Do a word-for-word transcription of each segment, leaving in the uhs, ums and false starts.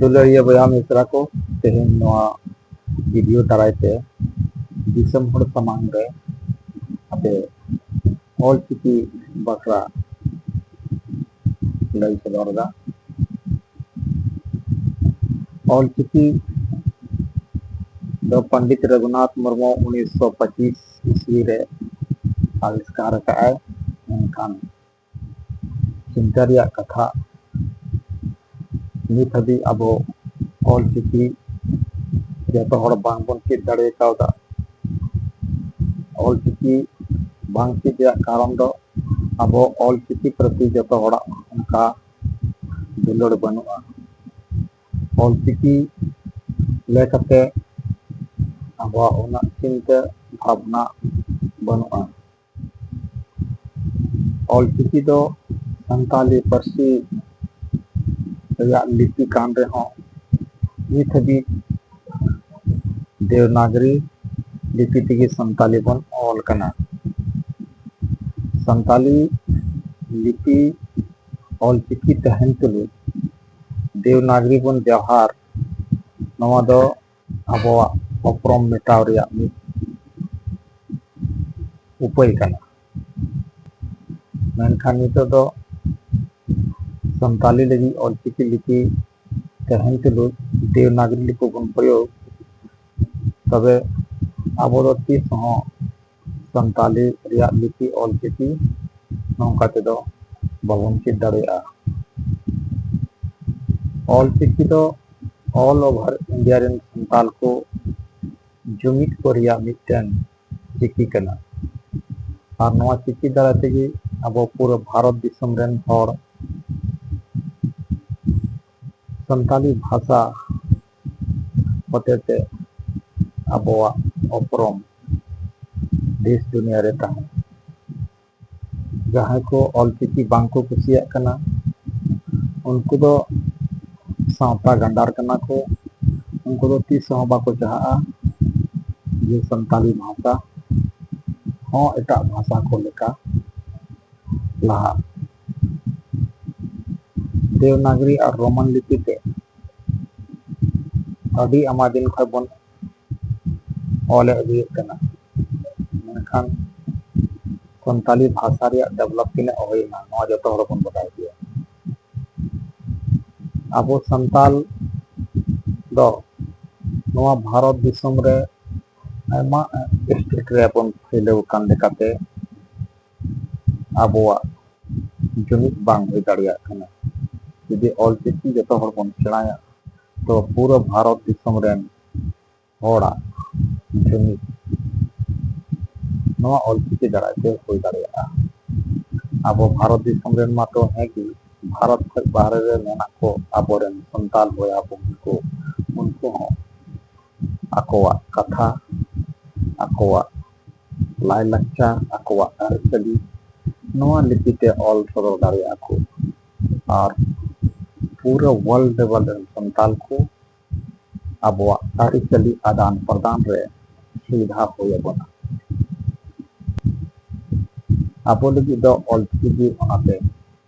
ᱫᱩᱞᱟᱹᱲᱤᱭᱟᱹ ᱵᱚᱭᱦᱟ ᱢᱤᱥᱨᱟ ᱠᱚ, ᱛᱮᱦᱮᱧ ᱱᱚᱣᱟ ᱵᱷᱤᱰᱤᱭᱳ ᱫᱟᱨᱟᱭ ᱛᱮ ᱫᱤᱥᱚᱢ ᱦᱚᱲ ᱥᱟᱢᱟᱝ ᱨᱮ ᱟᱯᱮ ᱚᱞᱪᱤᱠᱤ ᱵᱟᱠᱷᱨᱟ ᱞᱟᱹᱭ ᱥᱚᱫᱚᱨ ᱮᱫᱟ᱾ ᱚᱞᱪᱤᱠᱤ ᱫᱚ ᱯᱚᱱᱰᱤᱛ ᱨᱚᱜᱷᱩᱱᱟᱛᱷ ᱢᱩᱨᱢᱩ ᱩᱱᱤᱥᱥᱚ ᱯᱚᱸᱪᱤᱥ ᱤᱥᱣᱤ ᱨᱮ ᱟᱵᱤᱥᱠᱟᱨ ᱟᱠᱟᱫᱼᱟᱭ᱾ ᱢᱮᱱᱠᱷᱟᱱ ᱪᱤᱱᱛᱟᱹ ᱨᱮᱭᱟᱜ ᱠᱟᱛᱷᱟ, ᱱᱤᱛ ᱦᱟᱹᱵᱤᱡ ᱟᱵᱚ ᱚᱞᱪᱤᱠᱤ ᱡᱚᱛᱚ ᱦᱚᱲ ᱵᱟᱝᱵᱚᱱ ᱪᱮᱫ ᱫᱟᱲᱮ ᱠᱟᱣᱫᱟ᱾ ᱚᱞᱪᱤᱠᱤ ᱵᱟᱝ ᱪᱮᱫ ᱨᱮᱭᱟᱜ ᱠᱟᱨᱚᱱ ᱫᱚ ᱟᱵᱚ ᱚᱞᱪᱤᱠᱤ ᱯᱨᱚᱛᱤ ᱡᱚᱛᱚ ᱦᱚᱲᱟᱜ ᱚᱱᱠᱟ ᱫᱩᱞᱟᱹᱲ ᱵᱟᱹᱱᱩᱜᱼᱟ᱾ ᱚᱞᱪᱤᱠᱤ ᱞᱮᱠᱟᱛᱮ ᱟᱵᱚᱣᱟᱜ ᱩᱱᱟᱹᱜ ᱪᱤᱱᱛᱟᱹ ᱵᱷᱟᱵᱽᱱᱟ ᱵᱟᱹᱱᱩᱜᱼᱟ᱾ ᱚᱞᱪᱤᱠᱤ ᱫᱚ ᱥᱟᱱᱛᱟᱞᱤ ᱯᱟᱹᱨᱥᱤ ᱨᱮᱭᱟᱜ ᱞᱤᱯᱤ ᱠᱟᱱ ᱨᱮᱦᱚᱸ, ᱱᱤᱛ ᱦᱟᱹᱵᱤᱡ ᱫᱮᱣᱱᱟᱜᱽᱨᱤ ᱞᱤᱯᱤ ᱛᱮᱜᱮ ᱥᱟᱱᱛᱟᱞᱤ ᱵᱚᱱ ᱚᱞ ᱠᱟᱱᱟ᱾ ᱥᱟᱱᱛᱟᱞᱤ ᱞᱤᱯᱤ ᱚᱞᱪᱤᱠᱤ ᱛᱟᱦᱮᱱ ᱛᱩᱞᱩᱡ ᱫᱮᱣᱱᱟᱜᱽᱨᱤ ᱵᱚᱱ ᱵᱮᱣᱦᱟᱨ, ᱱᱚᱣᱟ ᱫᱚ ᱟᱵᱚᱣᱟᱜ ᱩᱯᱨᱩᱢ ᱢᱮᱴᱟᱣ ᱨᱮᱭᱟᱜ ᱢᱤᱫ ᱩᱯᱟᱹᱭ ᱠᱟᱱᱟ᱾ ᱢᱮᱱᱠᱷᱟᱱ ᱱᱤᱛᱚᱜ ᱫᱚ ᱥᱟᱱᱛᱟᱞᱤ ᱞᱟᱹᱜᱤᱫ ᱚᱞᱪᱤᱠᱤ ᱞᱤᱯᱤ ᱛᱟᱦᱮᱱ ᱛᱩᱞᱩᱡ ᱫᱮᱣᱱᱟᱜᱽᱨᱤ ᱞᱤᱯᱤ ᱵᱚᱱ ᱯᱨᱚᱭᱳᱜᱽ, ᱛᱚᱵᱮ ᱟᱵᱚ ᱫᱚ ᱛᱤᱥ ᱦᱚᱸ ᱥᱟᱱᱛᱟᱞᱤ ᱨᱮᱭᱟᱜ ᱞᱤᱯᱤ ᱚᱞᱪᱤᱠᱤ ᱱᱚᱝᱠᱟ ᱛᱮᱫᱚ ᱵᱟᱵᱚᱱ ᱪᱮᱫ ᱫᱟᱲᱮᱭᱟᱜᱼᱟ᱾ ᱚᱞᱪᱤᱠᱤ ᱫᱚ all over India ᱨᱮᱱ ᱥᱟᱱᱛᱟᱞ ᱠᱚ ᱡᱩᱢᱤᱫ ᱠᱚ ᱨᱮᱭᱟᱜ ᱢᱤᱫᱴᱮᱱ ᱪᱤᱠᱤ ᱠᱟᱱᱟ᱾ ᱟᱨ ᱱᱚᱣᱟ ᱪᱤᱠᱤ ᱫᱟᱨᱟᱭ ᱛᱮᱜᱮ ᱟᱵᱚ ᱯᱩᱨᱟᱹ ᱵᱷᱟᱨᱚᱛ ᱫᱤᱥᱚᱢ ᱨᱮᱱ ᱦᱚᱲ ᱥᱟᱱᱛᱟᱞᱤ ᱵᱷᱟᱥᱟ ᱦᱚᱛᱮᱛᱮ ᱟᱵᱚᱣᱟᱜ ᱩᱯᱨᱩᱢ ᱫᱮᱥ ᱫᱩᱱᱤᱭᱟᱹ ᱨᱮ ᱛᱟᱦᱮᱱᱟ᱾ ᱡᱟᱦᱟᱸᱭ ᱠᱚ ᱚᱞᱪᱤᱠᱤ ᱵᱟᱝ ᱠᱚ ᱠᱩᱥᱤᱭᱟᱜ ᱠᱟᱱᱟ, ᱩᱱᱠᱩ ᱫᱚ ᱥᱟᱶᱛᱟ ᱜᱟᱸᱰᱟᱨ ᱠᱟᱱᱟ ᱠᱚ᱾ ᱩᱱᱠᱩ ᱫᱚ ᱛᱤᱥ ᱦᱚᱸ ᱵᱟᱠᱚ ᱪᱟᱦᱟᱜᱼᱟ ᱡᱮ ᱥᱟᱱᱛᱟᱞᱤ ᱵᱷᱟᱥᱟ ᱦᱚᱸ ᱮᱴᱟᱜ ᱵᱷᱟᱥᱟ ᱠᱚ ᱞᱮᱠᱟ ᱞᱟᱦᱟᱜ᱾ ᱫᱮᱣᱱᱟᱜᱽᱨᱤ ᱟᱨ ᱨᱳᱢᱟᱱ ᱞᱤᱯᱤ ᱛᱮ ᱟᱹᱰᱤ ᱟᱭᱢᱟ ᱫᱤᱱ ᱠᱷᱚᱱ ᱵᱚᱱ ᱚᱞ ᱟᱹᱜᱩᱭᱮᱫ ᱠᱟᱱᱟ, ᱢᱮᱱᱠᱷᱟᱱ ᱥᱟᱱᱛᱟᱞᱤ ᱵᱷᱟᱥᱟ ᱨᱮᱭᱟᱜ develop ᱛᱤᱱᱟᱹᱜ ᱦᱩᱭᱮᱱᱟ, ᱱᱚᱣᱟ ᱡᱚᱛᱚ ᱦᱚᱲ ᱵᱚᱱ ᱵᱟᱰᱟᱭ ᱜᱮᱭᱟ᱾ ᱟᱵᱚ ᱥᱟᱱᱛᱟᱞ ᱫᱚ ᱱᱚᱣᱟ ᱵᱷᱟᱨᱚᱛ ᱫᱤᱥᱚᱢ ᱨᱮ ᱟᱭᱢᱟ state ᱨᱮ ᱵᱚᱱ ᱯᱷᱟᱹᱭᱞᱟᱹᱣ ᱟᱠᱟᱱ ᱞᱮᱠᱟᱛᱮ ᱟᱵᱚᱣᱟᱜ ᱡᱩᱢᱤᱫ ᱵᱟᱝ ᱦᱩᱭ ᱫᱟᱲᱮᱭᱟᱜ ᱠᱟᱱᱟ᱾ ᱡᱩᱫᱤ ᱚᱞᱪᱤᱠᱤ ᱡᱚᱛᱚ ᱦᱚᱲ ᱵᱚᱱ ᱥᱮᱬᱟᱭᱟ, ᱛᱚ ᱯᱩᱨᱟᱹ ᱵᱷᱟᱨᱚᱛ ᱫᱤᱥᱚᱢ ᱨᱮᱱ ᱦᱚᱲᱟᱜ ᱡᱩᱢᱤᱫ ᱱᱚᱣᱟ ᱚᱞᱪᱤᱠᱤ ᱫᱟᱨᱟᱭ ᱛᱮ ᱦᱩᱭ ᱫᱟᱲᱮᱭᱟᱜᱼᱟ᱾ ᱟᱵᱚ ᱵᱷᱟᱨᱚᱛ ᱫᱤᱥᱚᱢ ᱨᱮᱱ ᱢᱟᱛᱚ ᱦᱮᱸ ᱜᱮ, ᱵᱷᱟᱨᱚᱛ ᱠᱷᱚᱱ ᱵᱟᱦᱨᱮ ᱨᱮ ᱢᱮᱱᱟᱜ ᱠᱚ ᱟᱵᱚᱨᱮᱱ ᱥᱟᱱᱛᱟᱞ ᱵᱚᱭᱦᱟ ᱵᱚᱦᱤᱱ ᱠᱚ, ᱩᱱᱠᱩ ᱦᱚᱸ ᱟᱠᱚᱣᱟᱜ ᱠᱟᱛᱷᱟ, ᱟᱠᱚᱣᱟᱜ ᱞᱟᱭᱼᱞᱟᱠᱪᱟᱨ, ᱟᱠᱚᱣᱟᱜ ᱟᱹᱨᱤᱪᱟᱹᱞᱤ ᱱᱚᱣᱟ ᱞᱤᱯᱤ ᱛᱮ ᱚᱞ ᱥᱚᱫᱚᱨ ᱫᱟᱲᱮᱭᱟᱜᱼᱟ ᱠᱚ᱾ ᱟᱨ ᱯᱩᱨᱟᱹ world level ᱨᱮᱱ ᱥᱟᱱᱛᱟᱞ ᱠᱚ ᱟᱵᱚᱣᱟᱜ ᱟᱹᱨᱤᱪᱟᱹᱞᱤ ᱟᱫᱟᱱ ᱯᱨᱚᱫᱟᱱ ᱨᱮ ᱥᱩᱵᱤᱫᱷᱟ ᱦᱩᱭ ᱟᱵᱚᱱᱟ᱾ ᱟᱵᱚ ᱞᱟᱹᱜᱤᱫ ᱫᱚ ᱚᱞᱪᱤᱠᱤ ᱜᱮ ᱚᱱᱟᱛᱮ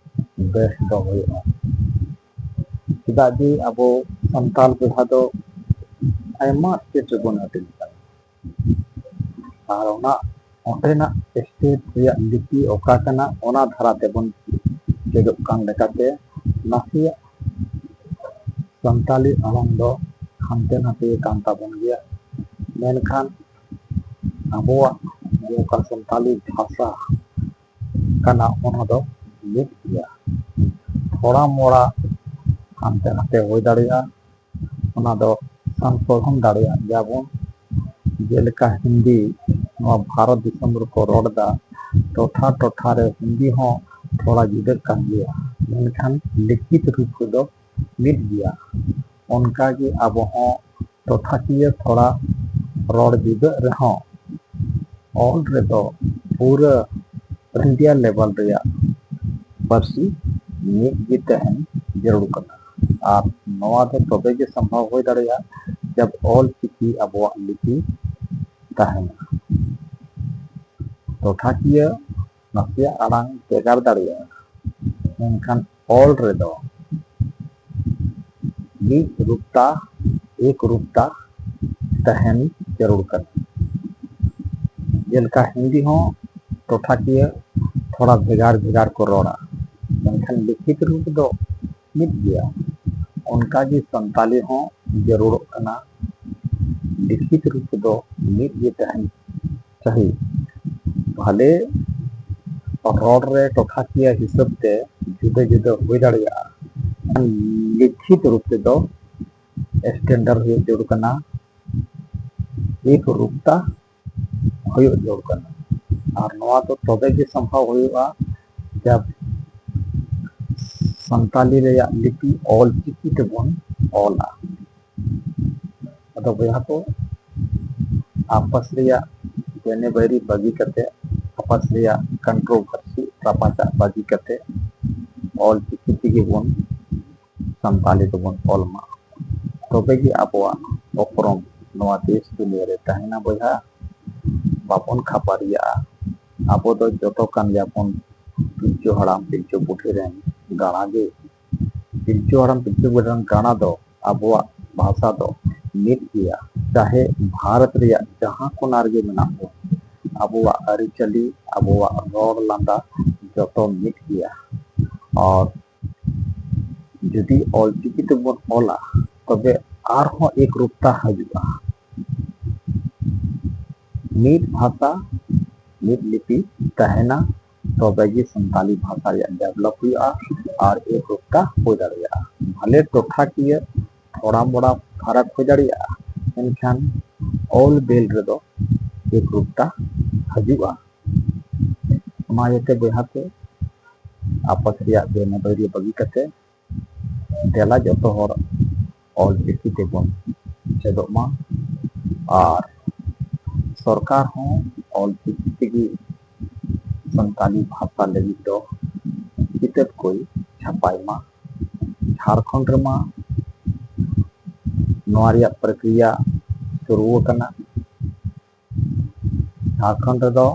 ᱵᱮᱥ ᱫᱚ ᱦᱩᱭᱩᱜᱼᱟ᱾ ᱪᱮᱫᱟᱜ ᱡᱮ ᱟᱵᱚ ᱥᱟᱱᱛᱟᱲ ᱵᱚᱭᱦᱟ ᱫᱚ ᱟᱭᱢᱟ state ᱨᱮᱵᱚᱱ ᱦᱟᱹᱴᱤᱧ ᱟᱠᱟᱱᱟ, ᱟᱨ ᱚᱱᱟ ᱚᱸᱰᱮᱱᱟᱜ state ᱨᱮᱭᱟᱜ ᱞᱤᱯᱤ ᱚᱠᱟ ᱠᱟᱱᱟ, ᱚᱱᱟ ᱫᱷᱟᱨᱟ ᱛᱮᱵᱚᱱ ᱪᱮᱫᱚᱜ ᱠᱟᱱ ᱞᱮᱠᱟᱛᱮ ᱱᱟᱥᱮᱭᱟᱜ ᱥᱟᱱᱛᱟᱞᱤ ᱟᱲᱟᱝ ᱫᱚ ᱦᱟᱱᱛᱮ ᱱᱟᱛᱮ ᱠᱟᱱ ᱛᱟᱵᱚᱱ ᱜᱮᱭᱟ᱾ ᱢᱮᱱᱠᱷᱟᱱ ᱟᱵᱚᱣᱟᱜ ᱡᱮ ᱚᱠᱟ ᱥᱟᱱᱛᱟᱞᱤ ᱵᱷᱟᱥᱟ ᱠᱟᱱᱟ, ᱚᱱᱟ ᱫᱚ ᱢᱤᱫ ᱜᱮᱭᱟ᱾ ᱛᱷᱚᱲᱟ ᱢᱚᱲᱟ ᱦᱟᱱᱛᱮ ᱱᱟᱛᱮ ᱦᱩᱭ ᱫᱟᱲᱮᱭᱟᱜᱼᱟ, ᱚᱱᱟ ᱫᱚ ᱥᱚᱝᱥᱳᱫᱷᱚᱱ ᱫᱟᱲᱮᱭᱟᱜ ᱜᱮᱭᱟ ᱵᱚᱱ᱾ ᱡᱮᱞᱮᱠᱟ ᱦᱤᱱᱫᱤ, ᱱᱚᱣᱟ ᱵᱷᱟᱨᱚᱛ ᱫᱤᱥᱚᱢ ᱨᱮᱠᱚ ᱨᱚᱲ ᱮᱫᱟ, ᱴᱚᱴᱷᱟ ᱴᱚᱴᱷᱟ ᱨᱮ ᱦᱤᱱᱫᱤ ᱦᱚᱸ ᱛᱷᱚᱲᱟ ᱡᱩᱫᱟᱹᱜ ᱠᱟᱱ ᱜᱮᱭᱟ, ᱢᱮᱱᱠᱷᱟᱱ ᱞᱤᱠᱷᱤᱛ ᱨᱩᱯ ᱨᱮᱫᱚ ᱢᱤᱫ ᱜᱮᱭᱟ᱾ ᱚᱱᱠᱟᱜᱮ ᱟᱵᱚ ᱦᱚᱸ ᱴᱚᱴᱷᱟᱠᱤᱭᱟᱹ ᱛᱷᱚᱲᱟ ᱨᱚᱲ ᱡᱩᱫᱟᱹᱜ ᱨᱮᱦᱚᱸ, ᱚᱞ ᱨᱮᱫᱚ ᱯᱩᱨᱟᱹ India level ᱨᱮᱭᱟᱜ ᱯᱟᱹᱨᱥᱤ ᱢᱤᱫ ᱜᱮ ᱛᱟᱦᱮᱱ ᱡᱟᱹᱨᱩᱲ ᱠᱟᱱᱟ᱾ ᱟᱨ ᱱᱚᱣᱟ ᱫᱚ ᱛᱚᱵᱮ ᱜᱮ ᱥᱚᱢᱵᱷᱚᱵ ᱦᱩᱭ ᱫᱟᱲᱮᱭᱟᱜᱼᱟ, ᱡᱟᱵ ᱚᱞ ᱪᱤᱠᱤ ᱟᱵᱚᱣᱟᱜ ᱞᱤᱯᱤ ᱛᱟᱦᱮᱱᱟ᱾ ᱴᱚᱴᱷᱟᱠᱤᱭᱟᱹ ᱱᱟᱥᱮᱭᱟᱜ ᱟᱲᱟᱝ ᱵᱷᱮᱜᱟᱨ ᱫᱟᱲᱮᱭᱟᱜᱼᱟ, ᱢᱮᱱᱠᱷᱟᱱ ᱚᱞ ᱨᱮᱫᱚ ᱢᱤᱫ ᱨᱩᱯᱛᱟ ᱮᱠ ᱨᱩᱯᱛᱟ ᱛᱟᱦᱮᱱ ᱡᱟᱹᱨᱩᱲ ᱠᱟᱱᱟ᱾ ᱡᱮᱞᱮᱠᱟ ᱦᱤᱱᱫᱤ ᱦᱚᱸ ᱴᱚᱴᱷᱟᱠᱤᱭᱟᱹ ᱛᱷᱚᱲᱟ ᱵᱷᱮᱜᱟᱨ ᱵᱷᱮᱜᱟᱨ ᱠᱚ ᱨᱚᱲᱟ, ᱢᱮᱱᱠᱷᱟᱱ ᱞᱤᱠᱷᱤᱛ ᱨᱩᱯ ᱫᱚ ᱢᱤᱫ ᱜᱮᱭᱟ᱾ ᱚᱱᱠᱟᱜᱮ ᱥᱟᱱᱛᱟᱞᱤ ᱦᱚᱸ ᱡᱟᱹᱨᱩᱲᱚᱜ ᱠᱟᱱᱟ, ᱞᱤᱠᱷᱤᱛ ᱨᱩᱯ ᱫᱚ ᱢᱤᱫ ᱜᱮ ᱛᱟᱦᱮᱱ ᱪᱟᱹᱦᱤ᱾ ᱵᱷᱟᱞᱮ ᱨᱚᱲ ᱨᱮ ᱴᱚᱴᱷᱟᱠᱤᱭᱟᱹ ᱦᱤᱥᱟᱹᱵ ᱛᱮ ᱡᱩᱫᱟᱹ ᱡᱩᱫᱟᱹ ᱦᱩᱭ ᱫᱟᱲᱮᱭᱟᱜᱼᱟ᱾ ᱞᱤᱠᱷᱤᱛ ᱨᱩᱯ ᱛᱮᱫᱚ ᱥᱴᱮᱱᱰᱟᱨᱰ ᱦᱩᱭᱩᱜ ᱡᱟᱹᱨᱩᱲ ᱠᱟᱱᱟ, ᱮᱠ ᱨᱩᱯᱛᱟ ᱦᱩᱭᱩᱜ ᱡᱟᱹᱨᱩᱲ ᱠᱟᱱᱟ᱾ ᱟᱨ ᱱᱚᱣᱟ ᱫᱚ ᱛᱚᱵᱮ ᱜᱮ ᱥᱚᱢᱵᱷᱚᱵ ᱦᱩᱭᱩᱜᱼᱟ, ᱡᱟᱵ ᱥᱟᱱᱛᱟᱞᱤ ᱨᱮᱭᱟᱜ ᱞᱤᱯᱤ ᱚᱞ ᱪᱤᱠᱤ ᱛᱮᱵᱚᱱ ᱚᱞᱟ᱾ ᱟᱫᱚ ᱵᱚᱭᱦᱟ ᱠᱚ, ᱟᱯᱟᱥ ᱨᱮᱭᱟᱜ ᱵᱮᱱᱮ ᱵᱟᱹᱭᱨᱤ ᱵᱟᱹᱜᱤ ᱠᱟᱛᱮ, ᱟᱯᱟᱥ ᱨᱮᱭᱟᱜ ᱠᱚᱱᱴᱨᱳᱵᱷᱟᱨᱥᱤ ᱨᱟᱯᱟᱪᱟᱜ ᱵᱟᱹᱜᱤ ᱠᱟᱛᱮ ᱚᱞ ᱪᱤᱠᱤ ᱛᱮᱜᱮ ᱵᱚᱱ ᱥᱟᱱᱛᱟᱞᱤ ᱫᱚᱵᱚᱱ ᱚᱞ ᱢᱟ᱾ ᱛᱚᱵᱮ ᱜᱮ ᱟᱵᱚᱣᱟᱜ ᱩᱯᱨᱩᱢ ᱱᱚᱣᱟ ᱫᱮᱥ ᱫᱩᱱᱤᱭᱟᱹ ᱨᱮ ᱛᱟᱦᱮᱱᱟ ᱵᱚᱭᱦᱟ᱾ ᱵᱟᱵᱚᱱ ᱠᱷᱟᱯᱟᱨᱤᱭᱟᱜᱼᱟ᱾ ᱟᱵᱚ ᱫᱚ ᱡᱚᱛᱚ ᱠᱟᱱ ᱜᱮᱭᱟᱵᱚᱱ ᱯᱤᱞᱪᱩ ᱦᱟᱲᱟᱢ ᱯᱤᱞᱪᱩ ᱵᱩᱰᱷᱤ ᱨᱮᱱ ᱜᱟᱬᱟ ᱜᱮ᱾ ᱯᱤᱞᱪᱩ ᱦᱟᱲᱟᱢ ᱯᱤᱞᱪᱩ ᱵᱩᱰᱷᱤ ᱨᱮᱱ ᱜᱟᱬᱟ ᱫᱚ ᱟᱵᱚᱣᱟᱜ ᱵᱷᱟᱥᱟ ᱫᱚ ᱢᱤᱫ ᱜᱮᱭᱟ᱾ ᱪᱟᱦᱮ ᱵᱷᱟᱨᱚᱛ ᱨᱮᱭᱟᱜ ᱡᱟᱦᱟᱸ ᱠᱚᱱᱟ ᱨᱮᱜᱮ ᱢᱮᱱᱟᱜ ᱵᱚᱱ, ᱟᱵᱚᱣᱟᱜ ᱟᱹᱨᱤᱪᱟᱹᱞᱤ, ᱟᱵᱚᱣᱟᱜ ᱨᱚᱲ ᱞᱟᱸᱫᱟ ᱡᱚᱛᱚ ᱢᱤᱫ ᱜᱮᱭᱟ᱾ ᱟᱨ ᱡᱩᱫᱤ ᱚᱞ ᱪᱤᱠᱤ ᱛᱮᱵᱚᱱ ᱚᱞᱟ, ᱛᱚᱵᱮ ᱟᱨᱦᱚᱸ ᱮᱠ ᱨᱩᱯᱛᱟ ᱦᱤᱡᱩᱜᱼᱟ᱾ ᱢᱤᱫ ᱵᱷᱟᱥᱟ, ᱢᱤᱫ ᱞᱤᱯᱤ ᱛᱟᱦᱮᱱᱟ, ᱛᱚᱵᱮ ᱜᱮ ᱥᱟᱱᱛᱟᱞᱤ ᱵᱷᱟᱥᱟ ᱨᱮᱭᱟᱜ ᱰᱮᱵᱷᱞᱚᱯ ᱦᱩᱭᱩᱜᱼᱟ ᱟᱨ ᱮᱠ ᱨᱩᱯᱛᱟ ᱦᱩᱭ ᱫᱟᱲᱮᱭᱟᱜᱼᱟ᱾ ᱵᱷᱟᱞᱮ ᱴᱚᱴᱷᱟᱠᱤᱭᱟᱹ ᱛᱷᱚᱲᱟ ᱢᱚᱲᱟ ᱯᱷᱟᱨᱟᱠ ᱦᱩᱭ ᱫᱟᱲᱮᱭᱟᱜᱼᱟ, ᱢᱮᱱᱠᱷᱟᱱ ᱚᱞ ᱵᱮᱞ ᱨᱮᱫᱚ ᱮᱠ ᱨᱩᱯᱛᱟ ᱦᱤᱡᱩᱜᱼᱟ᱾ ᱚᱱᱟ ᱤᱭᱟᱹᱛᱮ ᱵᱚᱭᱦᱟ ᱠᱚ, ᱟᱯᱟᱥ ᱨᱮᱭᱟᱜ ᱵᱮᱱᱮ ᱵᱟᱹᱭᱨᱤ ᱵᱟᱹᱜᱤ ᱠᱟᱛᱮ ᱫᱮᱞᱟ ᱡᱚᱛᱚ ᱦᱚᱲ ᱚᱞ ᱪᱤᱠᱤ ᱛᱮᱵᱚᱱ ᱪᱮᱫᱚᱜ ᱢᱟ᱾ ᱟᱨ ᱥᱚᱨᱠᱟᱨ ᱦᱚᱸ ᱚᱞ ᱪᱤᱠᱤ ᱛᱮᱜᱮ ᱥᱟᱱᱛᱟᱞᱤ ᱵᱷᱟᱥᱟ ᱞᱟᱹᱜᱤᱫ ᱫᱚ ᱠᱤᱛᱟᱹᱵ ᱠᱚᱭ ᱪᱷᱟᱯᱟᱭ ᱢᱟ᱾ ᱡᱷᱟᱲᱠᱷᱚᱸᱰ ᱨᱮᱢᱟ ᱱᱚᱣᱟ ᱨᱮᱭᱟᱜ ᱯᱨᱚᱠᱨᱤᱭᱟ ᱥᱩᱨᱩ ᱟᱠᱟᱱᱟ᱾ ᱡᱷᱟᱲᱠᱷᱚᱸᱰ ᱨᱮᱫᱚ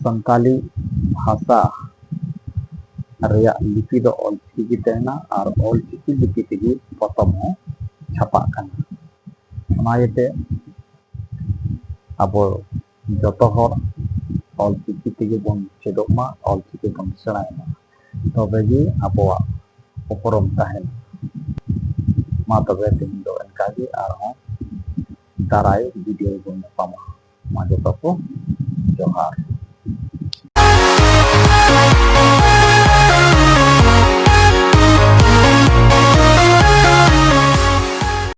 ᱥᱟᱱᱛᱟᱞᱤ ᱵᱷᱟᱥᱟ ᱨᱮᱭᱟᱜ ᱞᱤᱯᱤ ᱫᱚ ᱚᱞᱪᱤᱠᱤ ᱜᱮ ᱛᱟᱦᱮᱱᱟ ᱟᱨ ᱚᱞᱪᱤᱠᱤ ᱞᱤᱯᱤ ᱛᱮᱜᱮ ᱯᱚᱛᱚᱵ ᱦᱚᱸ ᱪᱷᱟᱯᱟᱜ ᱠᱟᱱᱟ᱾ ᱚᱱᱟ ᱤᱭᱟᱹᱛᱮ ᱟᱵᱚ ᱡᱚᱛᱚ ᱦᱚᱲ ᱚᱞᱪᱤᱠᱤ ᱛᱮᱜᱮ ᱵᱚᱱ ᱪᱮᱫᱚᱜ ᱢᱟ, ᱚᱞᱪᱤᱠᱤ ᱵᱚᱱ ᱥᱮᱬᱟᱭ ᱢᱟ, ᱛᱚᱵᱮ ᱜᱮ ᱟᱵᱚᱣᱟᱜ ᱩᱯᱨᱩᱢ ᱛᱟᱦᱮᱱᱟ᱾ ᱢᱟ ᱛᱚᱵᱮ ᱛᱮᱦᱮᱧ ᱫᱚ ᱤᱱᱠᱟ ᱜᱮ, ᱟᱨᱦᱚᱸ ᱫᱟᱨᱟᱭ ᱵᱷᱤᱰᱤᱭᱳ ᱨᱮᱵᱚᱱ ᱧᱟᱯᱟᱢᱟ᱾ ᱢᱟ ᱡᱚᱛᱚ ᱠᱚ ᱡᱚᱦᱟᱨ᱾